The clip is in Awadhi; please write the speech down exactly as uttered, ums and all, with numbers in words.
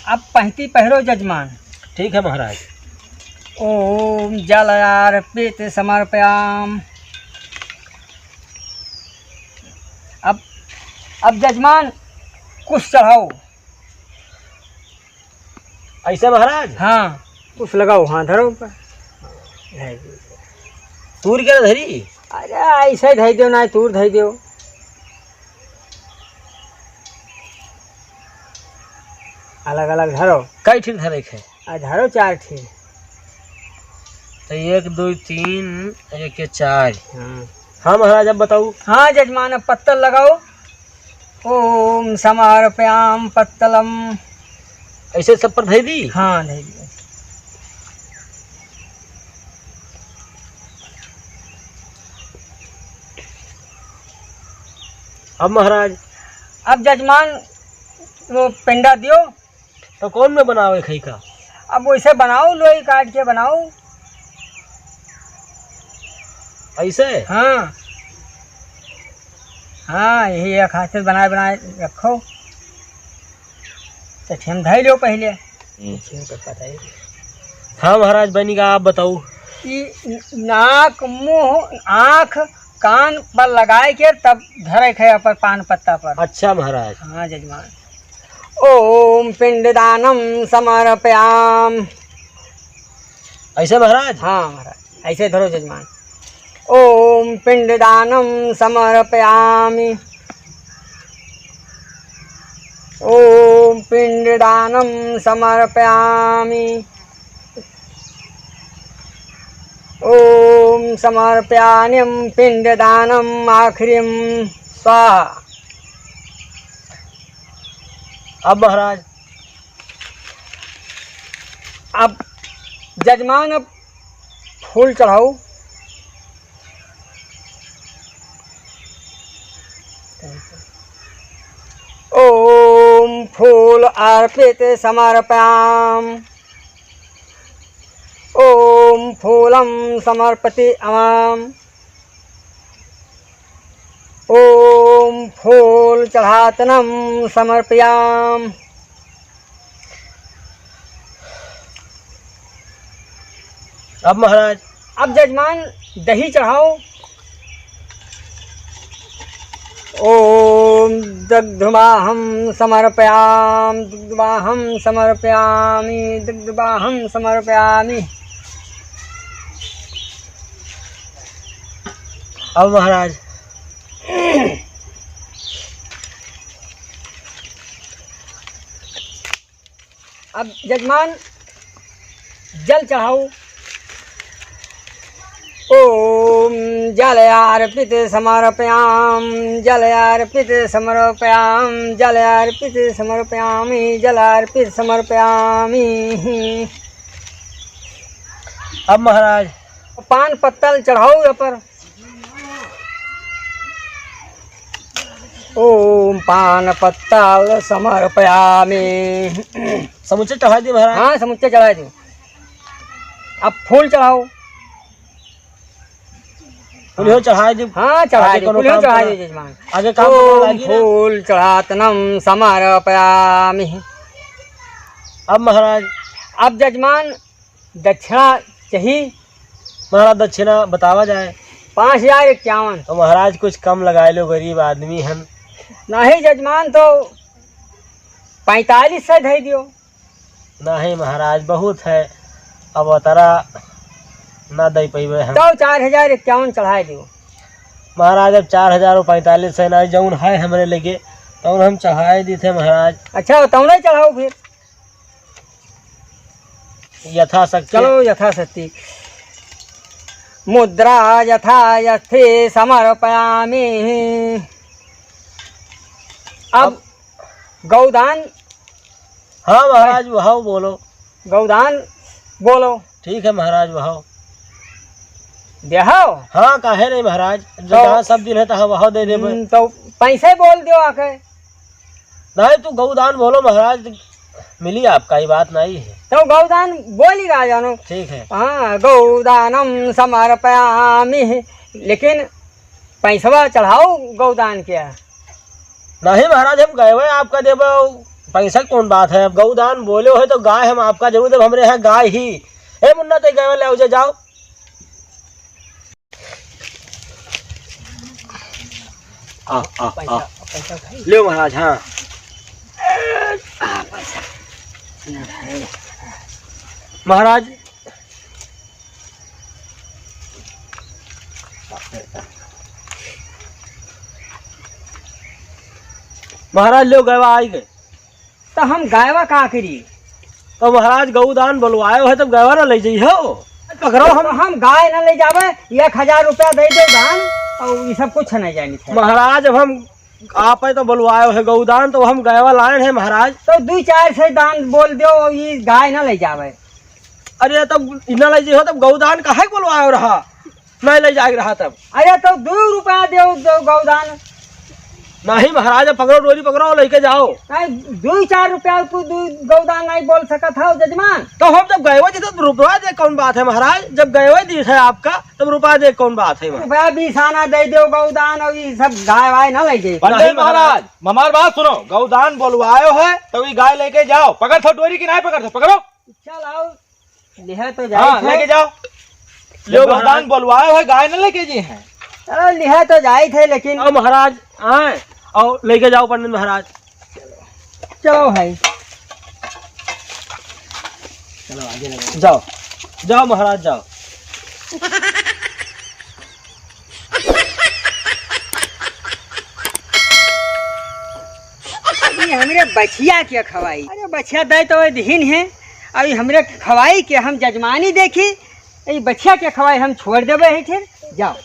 अब पंक्ति पहिरो जजमान। ठीक है महाराज। ओम जल अर्पित समर्पयाम। अब, अब जजमान कुछ चढ़ाओ। ऐसे महाराज? हाँ, कुछ लगाओ, हाँ, धरो ऊपर। तूर के ना धरी? अरे, ऐसे धई देव, ना तूर धई देव। अलग अलग धरो। कई ठीक धरे के है? आ, धरो चार ठीक। तो एक, दो, तीन, एक, ये चार। हाँ। हाँ महाराज, अब बताऊ। हाँ जजमान, अब पत्तल लगाओ। ओम समर्पयाम पत्तलम। ऐसे सब पर धई दी? हाँ, धई दी। अब महाराज? अब जजमान, वो पेंडा दियो। तो कौन में बनावे खई का? अब वैसे बनाओ, लोई काट के बनाओ। ऐसे? हाँ। हाँ, यही एक हाथ से बनाए, बनाए रखो। तो ठेम धई लो पहले। हम्म। ठीक है, पता ही। हाँ महाराज, बनी का, आप बताऊ। ई नाक, मुंह, आँख, कान पर लगाए के तब धरे के है अपन पान पत्ता पर। अच्छा महाराज। हाँ जजमान। ओम पिंडदानम समर्पयाम। ऐसे महाराज? हाँ महाराज, ऐसे धरो जजमान। ओम पिंडदानम समर्पयामि। ओम पिंडदानम समर्पयामि। ओम समर्पयाम्यम पिंडदानम आखिरिम स्वाहा। अब महाराज? अब जजमान, अब फूल चढ़ाओ। ओम फूल अर्पित समर्पयाम। ओम फूलम समर्पति अमाम। ओम फूल चढ़ातनम समर्पयाम। अब महाराज? अब जजमान दही चढ़ाओ। ओम दग्धमाहम समर्पयाम, दग्धमाहम समर्पयामि, दग्धमाहम समर्पयामि। अब महाराज? अब जजमान जल चढ़ाओ। ओम जल अर्पित समर्पयाम, जल अर्पित समर्पयाम, जल अर्पित समर्पयामि, जल अर्पित समर्पयामि। अब महाराज? पान पत्तल चढ़ाओ यहाँ पर। ओम पान पत्तल समर्पयामि। समुच्चे चढ़ाई दी महाराज? हाँ, समुच्चे चढ़ाई दी। अब फूल चढ़ाओ। फूल हो चढ़ाई दी। हाँ, चढ़ाई आगे दी, कोनो फूल हो काम चढ़ाई करा? दी जजमान। आगे काम करा ओम लागी ना? फूल चढ़ातनम समर्पयामि। अब महाराज? अब जजमान दक्षिणा चाही। महाराज, दक्षिणा बतावा जाए। पाँच हजार इक्यावन। तो महाराज, कुछ कम लगाए लो, गरीब आदमी हन। नहीं जजमान, तो पैंतालीस सौ धई दियो। नहीं महाराज, बहुत है, अब अतरा ना दे पैबे हम। तो चार हजार इक्यावन चढ़ाए दियो। महाराज, अब चार हजार और पैंतालीस सौ ना, जौन है हमरे लगे, तौन हम चढ़ाए दी थे महाराज। अच्छा, तौन ही चढ़ाओ फिर। यथाशक्ति। चलो, यथाशक्ति। मुद्रा यथायथे समर्पयामि। अब अब गौदान। हाँ महाराज, वह बोलो। गौदान बोलो। ठीक है महाराज, वह। देहो? हाँ, काहे नहीं महाराज, तो जहाँ सब दिन है, तहाँ वह दे देबे। हम्म, तो पैसे बोल दियो आके। नहीं, तू गौदान बोलो महाराज, मिली आपका, ये बात नहीं है। तो गौदान बोली राजानो। ठीक है। हाँ, गौदानम समर्पयामि, लेकिन पैसवा चढ़ाओ गौदान के। नहीं महाराज, हम गए हुए आपका देबे, पैसा कौन बात है, अब गऊ दान बोले हो तो गाय हम आपका जरूर देब, हमरे यहाँ गाय ही। ए मुन्ना, ते गयवा ले आओ, जा, जाओ। आ, आ, पैसा, आ। पैसा उठाई। ले महाराज, हाँ। आ, पैसा। महाराज, महाराज, लो, गयवा आई गए। तो हम गयवा का करी? तो महाराज, गऊ दान बोलवायो है, तब गयवा ना ले जाई हो। पकड़ो हम। तो हम गाय ना ले जावे, एक हजार रुपया दे दो दान, और ये सब कुछ नहीं जानी थे। महाराज, अब हम आप तो बोलवायो है गऊ दान, तो हम गयवा लाए हैं महाराज। तो दो चार से दान बोल दो, ये गाय ना ले जावे। अरे, तब इन्ना ले जाई हो, तब गऊ दान काहे बोलवायो रहा? नहीं ले जाए रहा तब। अरे तो दो रुपया दे, दो गौदान। नहीं महाराज, पकड़ो डोरी, पकड़ो, लेके जाओ। नहीं, दो चार रुपया को दो गौदान नहीं बोल सकत हो जजमान। तो हम जब गए हुए थे, तो रुपया दे कौन बात है महाराज? जब गए हुए दी है आपका, तब रुपया दे कौन बात है महाराज? रुपया बीस आना दे दो गौदान, और ये सब गाय वाय ना ले जाए। पंडित नहीं महाराज। महाराज, हमार बात सुनो, गौदान बोलवायो है, तो ये गाय लेके जाओ। पकड़ थो डोरी की नहीं पकड़ थो, पकड़ो। चल आओ, लिहे तो जाई हाँ, थे। लेके जाओ। ले जब महाराज। गौदान बोलवाए हुए गाय न लेके जी हैं। चलो, लिहे तो जाई थे, लेकिन आओ महाराज, आए, आओ, लेके जाओ पंडित महाराज। चलो भाई। चलो, आगे लगे। जाओ, जाओ महाराज, जाओ। ये हमरे बछिया के खवाई। अरे बछिया दे तो दिहिन है, अभी हमरे खवाई के हम जजमानी देखी, ये बछिया के खवाई हम छोड़ देबे है। फिर जाओ।